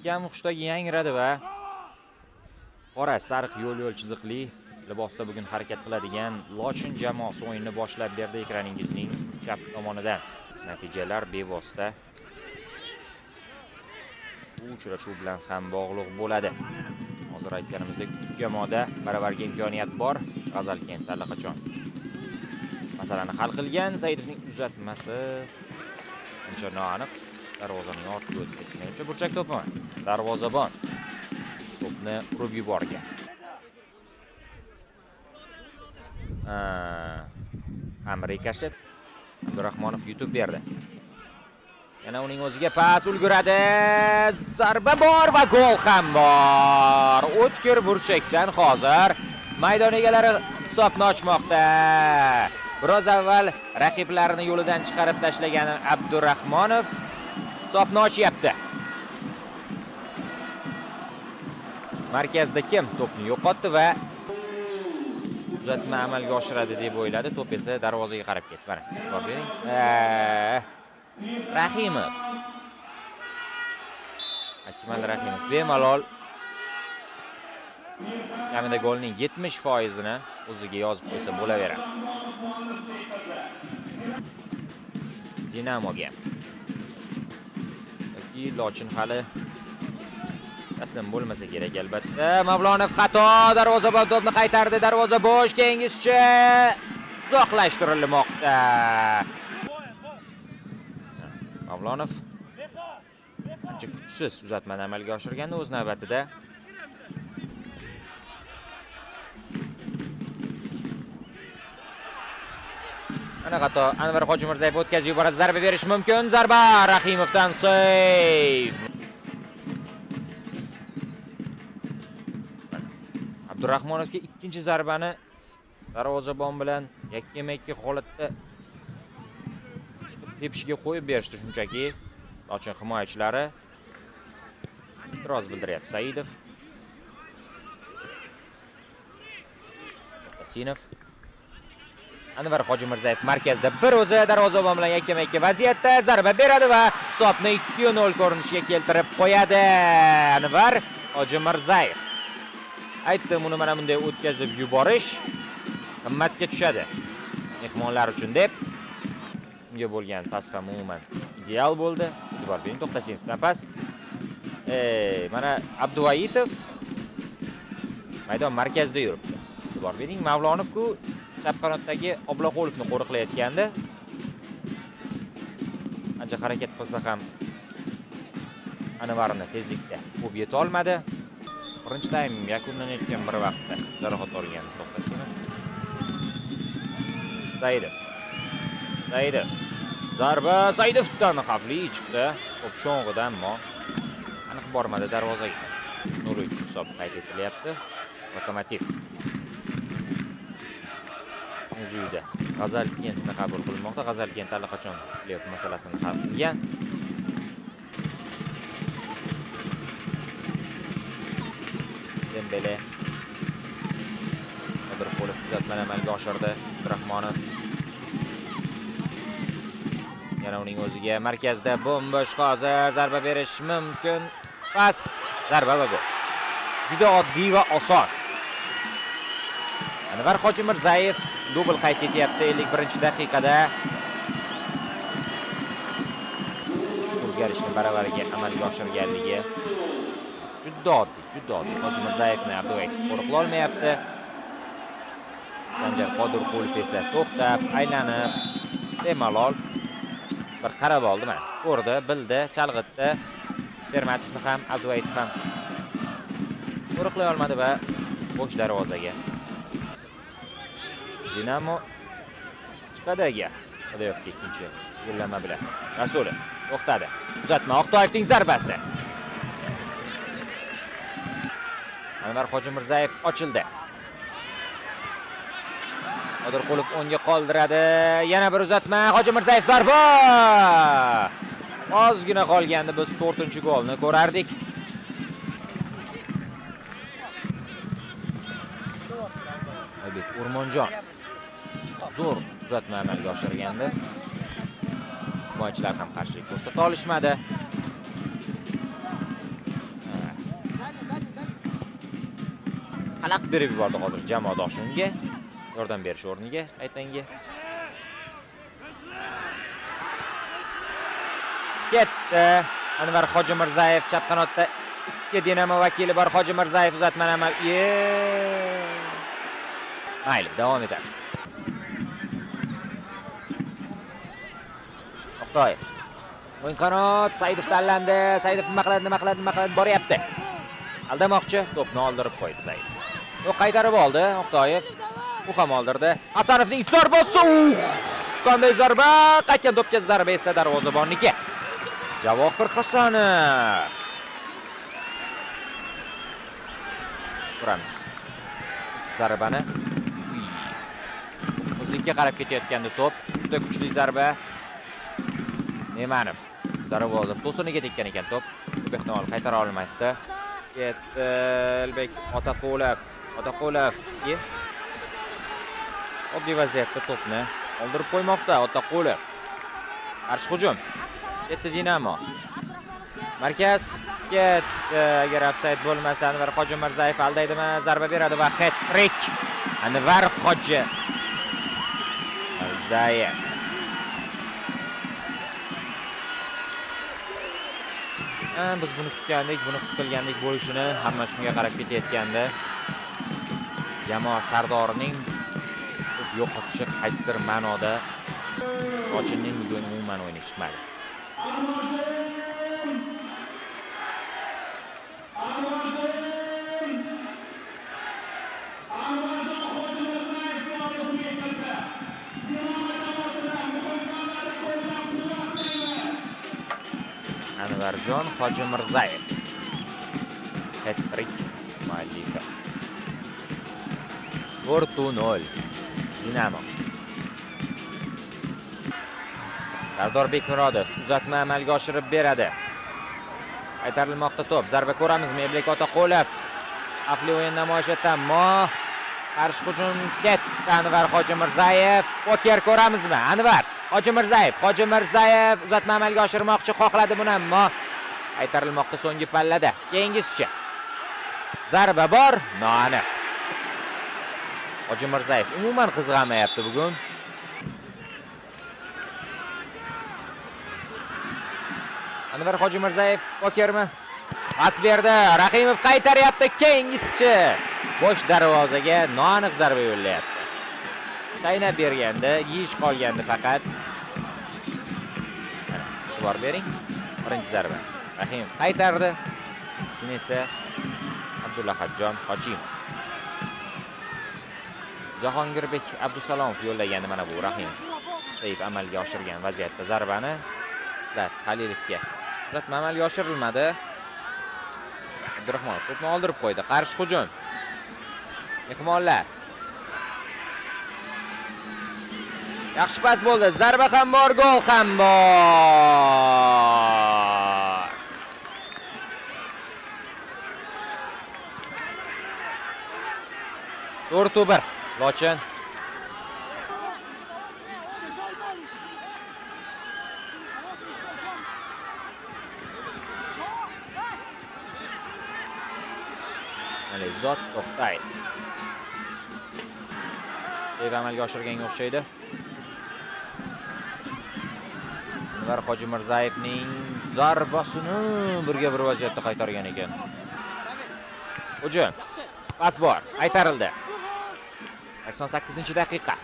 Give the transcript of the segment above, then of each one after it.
Mahkamov xushtagi yangradi va qora sariq yo'l-yo'l chiziqli libosda bugun harakat qiladigan Lochin jamoasi o'yinni boshlab berdi ekraningizning chap tomonidan. Natijalar bevosita bu uchrashuv bilan ham bog'liq bo'ladi. Hozir aytganimizdek, jamoada baravarga imkoniyat bor. G'azalkent allaqachon masalani hal qilgan. Saidovning uzatmasi uncha noaniq, darvozaning ortiga o'tib ketdi. Menimcha burchak to'pimi? Darvozabon to'pni urib yuborgan. Ham rikoshet. Abdurahmonov yutib berdi. Yana uning o'ziga pas ulguradi. Zarba bor va gol ham bor. O'tkir burchakdan hozir maydon egalari hisobni ochmoqda. Biroz avval raqiblarini yo'lidan chiqarib tashlagan Abdurahmonov hisobni ochyapti. Markazda kim to'pni yo'qotdi va uzatma amalga oshiradi deb o'yladi. To'p esa darvozaga qarab ketdi. Mana, e'tibor bering. Rahimov. Akmal Rahimov bemalol kamida golning 70%ini o'ziga yozib qo'ysa bo'laveradi. Dinamoga. Yoki Lochin hali taslim bo'lmasa kerak albatta. Mavlonov xato, darvozabon to'pni qaytardi. Darvoza bo'sh, keyingisicha uzoqlashtirilmoqda. Mavlonov ancha kuchsiz uzatmani amalga oshirganda o'z navbatida ana xato. Anvar Hojimirzayev o'tkazib yuboradi, zarba berish mumkin. Zarba Rahimovdan seyf. Abdurahmonovga ikkinchi zarbani darvozabon bilan yakkama-yakka holatda chiqib tepishiga qo'yib berishdi shunchaki. Lochin himoyachilari e'tiroz bildiryapti. Saidov, To'xtasinov, Anvar Hojimirzayev markazda bir o'zi darvozabon bilan yakkama-yakka vaziyatda zarba beradi va hisobni 2-0 ko'rinishiga keltirib qo'yadi Anvar Hojimirzayev. Aytdim, uni mana bunday o'tkazib yuborish qimmatga tushadi mehmonlar uchun deb. Unga bo'lgan pas ham umuman ideal bo'ldi. E'tibor bering, To'xtasinovdan pas. Mana Abduvaitov maydon markazida yuribdi. E'tibor bering, Mavlonov-ku chap qanotdagi Obloqulovni qo'riqlayotgandi. Ancha harakat qilsa ham Anvarni tezlikda quvib yeta olmadi. Birinchi taym yakunlanayotgan bir vaqtda jarohat olgan To'xtasinov. Saidov. Saidov. Zarba Saidovdan xavfli chiqdi. To'p sho'ng'ida, ammo aniq bormadi darvozaga. 0-2 hisob qayd etilyapti. Lokomotiv o'z uyida G'azalkentni qabul qilmoqda. G'azalkent allaqachon play-off masalasini hal qilgan. Dembele Qodirqulov uzatmani amalga oshirdi. Abdurahmonov yana uning o'ziga markazda bo'm-bo'sh hozir zarba berish mumkin. Pas, zarba va gol. Juda oddiy va oson. Anvar Hojimirzayev dubl qayd etyapti 51-daqiqada. O'zgarishni baravariga amalga oshirganligi juda oddiy, juda oddiy. Hojimirzaevni Abduvaitov qo'riqlay olmayapti. Sanjar Qodirqulov esa to'xtab, aylanib, bemalol bir qarab oldi mana. Ko'rdi, bildi, chalg'itdi. Fermatovni ham, Abduvaitov ham qo'riqlay olmadi va bo'sh darvozaga. Dinamo chiqadi agar Playoffga ikkinchi yo'llanma bilan. Rasulov to'xtadi. Uzatma Oqtoyevning zarbasi. Anvar Hojimirzayev ochildi. Qodirqulov o'ngga qoldiradi. Yana bir uzatma. Hojimirzayev zarba! Ozgina qolgandi, biz 4-golni ko'rardik. Oybek O'rmonjon zo'r uzatma amalga oshirgandi. Himoyachilar ham qarshilik ko'rsata olishmadi. Xalaqit berib yubordi hozir jamoadoshi unga. Yordam berish o'rniga qaytanga. Ketdi. Anvar Hojimirzayev chap qanotda 2 Dinamo vakili bor. Hojimirzayev uzatmani amal. Mayli, davom etamiz. To'xtayev. O'ng qanot Saidov tanlandi. Saidov nima qiladi, nima qiladi, nima qiladi, boryapti. Aldamoqchi, to'pni oldirib qo'ydi Saidov. U qaytarib oldi Oqtoyev. U ham oldirdi. Hasanovning zarbasi. Qanday zarba! Qaytgan to'pga zarba esa darvozabonniki. Javohir Hasanov. Ko'ramiz. Zarbani. O'zlikka qarab ketayotgandi to'p. Juda kuchli zarba. Nemanov darvoza to'siniga tekkan ekan to'p. Ko'p ehtimol qaytara olmasdi. Ketdi Elbek Otaqulov. Otaqulov oddiy vaziyatda to'pni oldirib qo'ymoqda Otaqulov. Qarshi hujum. Ketdi Dinamo. Markaz ketdi. Agar ofsayd bo'lmasa Anvar Hojimirzayev aldaydimi? Zarba beradi va hat-trick. Anvar Hojimirzayev. Biz buni kutgandik, buni his qilgandik bo'lishini, hamma shunga qarab ketayotgandi. Jamoa sardorining to'p yo'qotishi qaysidir ma'noda Lochinning bugun umuman o'yini chiqmadi. Anvarjon Hojimirzayev hat-trick muallifi. 4-0 Dinamo. Sardor Bekmurodov uzatma amalga oshirib beradi. Qaytarilmoqda to'p. Zarba ko'ramizmi? Elbek Otaqulov xavfli o'yin namoyish etdi, ammo qarshi hujum ketdi. Anvar Hojimirzayev. Poker ko'ramizmi? Anvar Hojimirzayev, Hojimirzayev uzatma amalga oshirmoqchi, xohladi buni, ammo qaytarilmoqda so'nggi pallada. Keyingisicha. Zarba bor, noaniq. Hojimirzayev umuman qizg'anmayapti bugun. Anvar Hojimirzayev pokermi? Pas berdi. Rahimov qaytaryapti. Keyingisicha bo'sh darvozaga noaniq zarba yo'llayapti. Chaynab berganda, yeyish qolgandi faqat. E'tibor bering. Birinchi zarba. Rahimov qaytardi. Ikkinchisini esa Abdullahatjon Hoshimov. Jahongirbek Abdusalomov yo'llagandi mana bu Rahimov. Saif amalga oshirgan vaziyatda zarbani Islat Xalilovga. Uzatma amalga oshirilmadi. Abdurahmonov to'pni oldirib qo'ydi. Qarshi hujum. Mehmonlar. Yaxshi pas bo'ldi. Zarba ham bor, gol ham bor. 4-1. Lochin. Alizod To'xtayev. Ev amalga oshirganga o'xshaydi. Anvar Hojimirzaevning zarbasini birga bir vaziyatda qaytargan ekan. Hujum. Pas bor, qaytarildi. 88-daqiqa.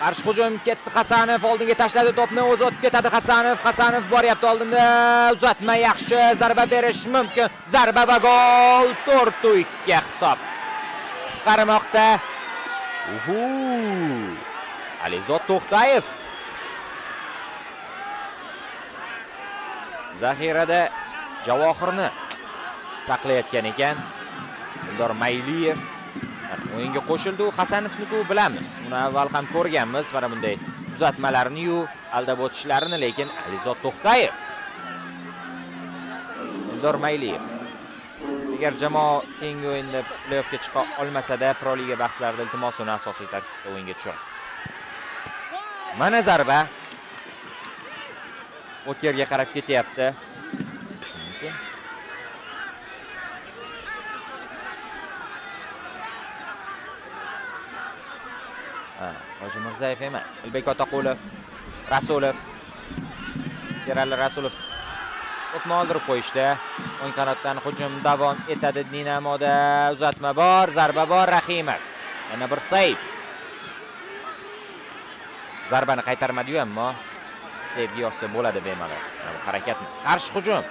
Qarshi hujum ketdi Hasanov, oldinga tashladi to'pni, o'zi o'tib ketadi Hasanov. Hasanov boryapti oldinda, uzatma yaxshi, zarba berish mumkin. Zarba va gol. 4-2 hisob. Qisqarmoqda. Uhu. Alizod To'xtayev. Zaxirada Javohirni saqlayotgan ekan. Eldor Mayliyev o'yinga qo'shildi. Hasanovni-ku bilamiz. Uni avval ham ko'rganmiz mana bunday uzatmalarni-yu aldab o'tishlarini, lekin Alizod To'xtayev. Eldor Mayliyev. Agar jamoa keyingi o'yinda play-offga chiqa olmasa-da, Pro Liga bahslarida iltimos uni asosiy tarkibda o'yinga tushiradi. Mana zarba. Pokerga qarab ketyapti. Mumkin. Hojimirzayev emas. Elbek Otaqulov, Rasulov. Sherali Rasulov to'pni oldirib qo'yishdi. O'ng qanotdan hujum davom etadi. Dinamoda uzatma bor, zarba bor, Rahimov. Yana bir seyf. Zarbani qaytarmadi-yu, ammo seyfga yozsa bo'ladi bemalol. Mana bu harakatni. Qarshi hujum.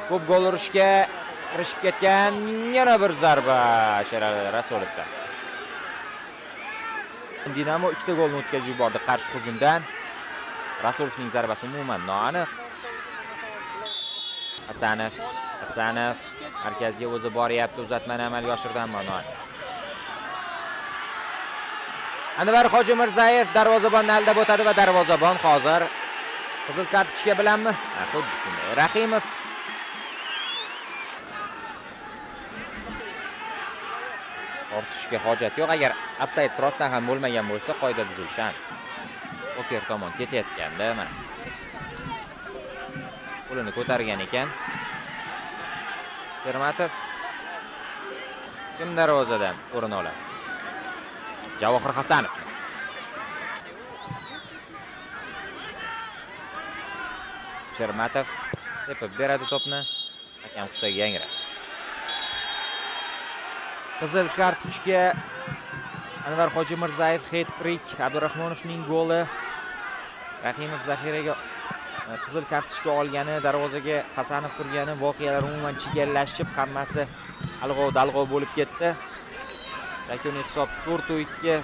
Ko'p gol urishga kirishib ketgan yana bir zarba Sherali Rasulovdan. Dinamo 2 golni o'tkazib yubordi qarshi hujumdan. Rasulovning zarbasi umuman noaniq. Hasanov, Hasanov markazga o'zi boryapti, uzatmani amalga oshirdi, ammo noaniq. Anvar Hojimirzayev darvozabonni aldab o'tadi va darvozabon hozir qizil kartochka bilanmi? Ha, xuddi shunday. Rahimov tortishga hojat yo'q. Agar ofsayd rostdan ham bo'lmagan bo'lsa, qoida buzilishi aniq. Poker tomon ketayotganda mana qo'lini ko'targan ekan. Shermatov kim darvozadan o'rin oladi? Javohir Hasanov. Shermatov tepib beradi to'pni. Hakam qushdagi yangradi. Qizil kartochka Anvar Hojimirzayev hat-trick, Abdurahmonovning goli. Rahimov zaxiraga qizil kartochka olgani, darvozaga Hasanov turgani, voqealar umuman chigallashib, hammasi alg'ov-dalg'ov bo'lib ketdi. Yakuniy hisob 4-2.